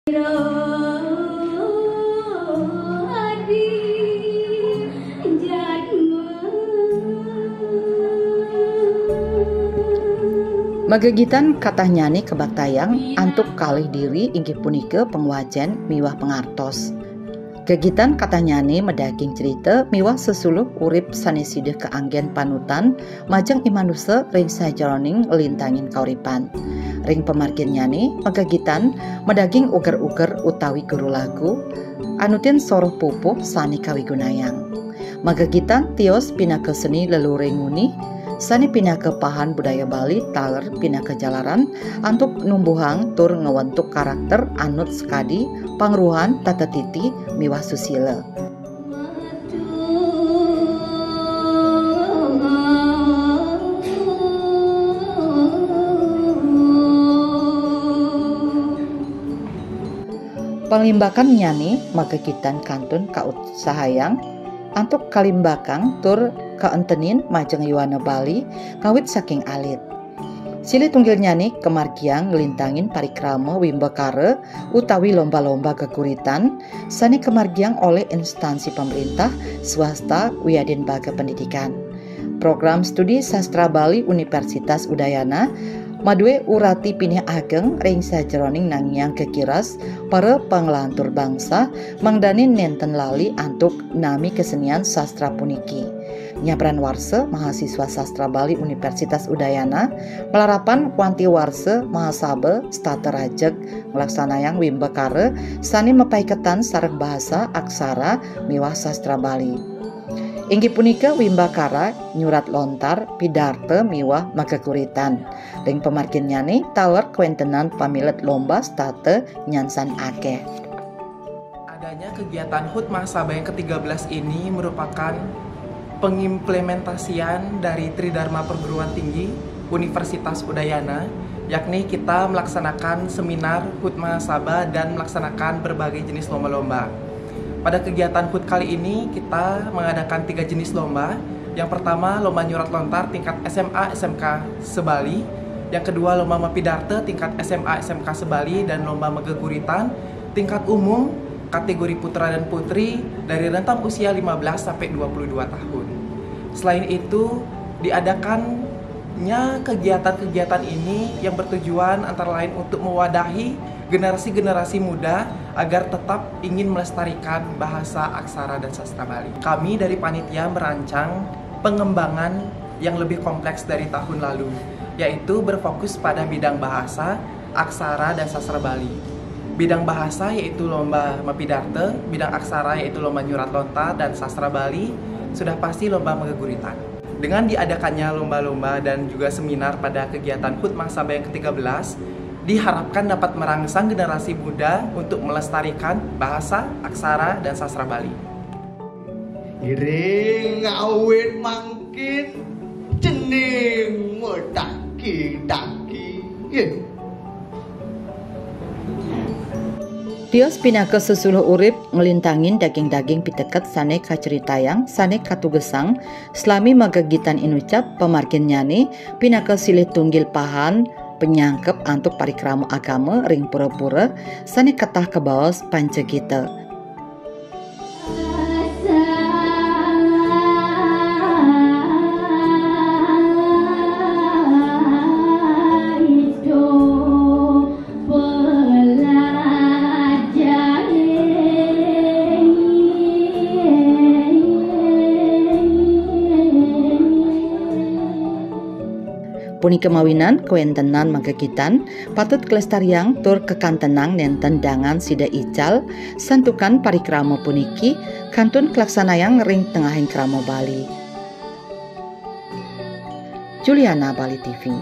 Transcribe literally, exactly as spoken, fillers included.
Magegitan katahnyané kabaktayang antuk kalih diri inggih punika pangwacén miwah pangartos. Gegitan katahnyané madaging crita miwah sesuluh urip sané sida kaanggén panutan majeng i manusa ring sajeroning lintanging kauripan. Ring pamarginnyané, magegitan madaging uger-uger utawi guru lagu, anutin soroh pupuh sané kawigunayang. Magegitan tios pinaka seni leluhur nguni, sané pinaka pahan budaya Bali taler pinaka jalaran antuk numbuhang tur ngwentuk karakter anut sakadi pangruhan, tata titi, miwah susila. Panglimbakan nyané magegitan kantun kautsahayang antuk kalimbakang tur kaentenin majeng yowana Bali ngawit saking alit. Silih tunggilnyané kamargiang nglintangin parikrama wimbakara utawi lomba-lomba geguritan sané kamargiang olih instansi pamréntah, swasta, wiadin baga pendidikan. Program Studi Sastra Bali Universitas Udayana madué urati pinih ageng ring sajeroning nangiang gegiras para panglantur bangsa, mangdané nénten lali antuk nami kesenian sastra puniki. Nyabran warsa, mahasiswa sastra Bali Universitas Udayana malarapan wanti warsa mahasaba setata rajeg nglaksanayang wimbakara sané mapaiketan sareng bahasa, aksara, miwah sastra Bali. Inggih punika wimbakara, nyurat lontar, pidarta miwah mageguritan. Ring pamarginnyané taler kawéntenan pamilet lomba setata nyansan akéh. Adanya kegiatan hut mahasaba yang ketiga belas ini merupakan pengimplementasian dari Tridharma Perguruan Tinggi Universitas Udayana, yakni kita melaksanakan seminar hut mahasaba dan melaksanakan berbagai jenis lomba-lomba. Pada kegiatan hut kali ini, kita mengadakan tiga jenis lomba. Yang pertama, lomba nyurat lontar tingkat S M A S M K se-Bali. Yang kedua, lomba mapidarta tingkat S M A S M K se-Bali dan lomba mageguritan tingkat umum kategori putra dan putri dari rentang usia lima belas sampai dua puluh dua tahun. Selain itu, diadakannya kegiatan-kegiatan ini yang bertujuan antara lain untuk mewadahi generasi-generasi muda agar tetap ingin melestarikan bahasa, aksara, dan sastra Bali. Kami dari panitia merancang pengembangan yang lebih kompleks dari tahun lalu, yaitu berfokus pada bidang bahasa, aksara, dan sastra Bali. Bidang bahasa yaitu lomba mapidarta, bidang aksara yaitu lomba nyurat lontar, dan sastra Bali sudah pasti lomba mageguritan. Dengan diadakannya lomba-lomba dan juga seminar pada kegiatan hut mahasaba yang ketiga belas, diharapkan dapat merangsang generasi muda untuk melestarikan bahasa, aksara, dan sastra Bali. Ngiring ngawit mangkin cening medaki-daki. Nggih. Tios pinaka sesuluh urip nglintangin daging-daging piteket sané kacaritayang, sané katugesang, salami magegitan inucap pamarginnyané pinaka silih tunggil pahan panyangkep antuk parikrama agama ring pura-pura sané ketah kabaos pancagita. Punika mawinan kawéntenan magegitan patut kalestariang tur kakantenang nénten dangan sida ical, santukan parikrama puniki kantun kalaksanayang ring tengahing krama Bali. Juliana, Bali T V.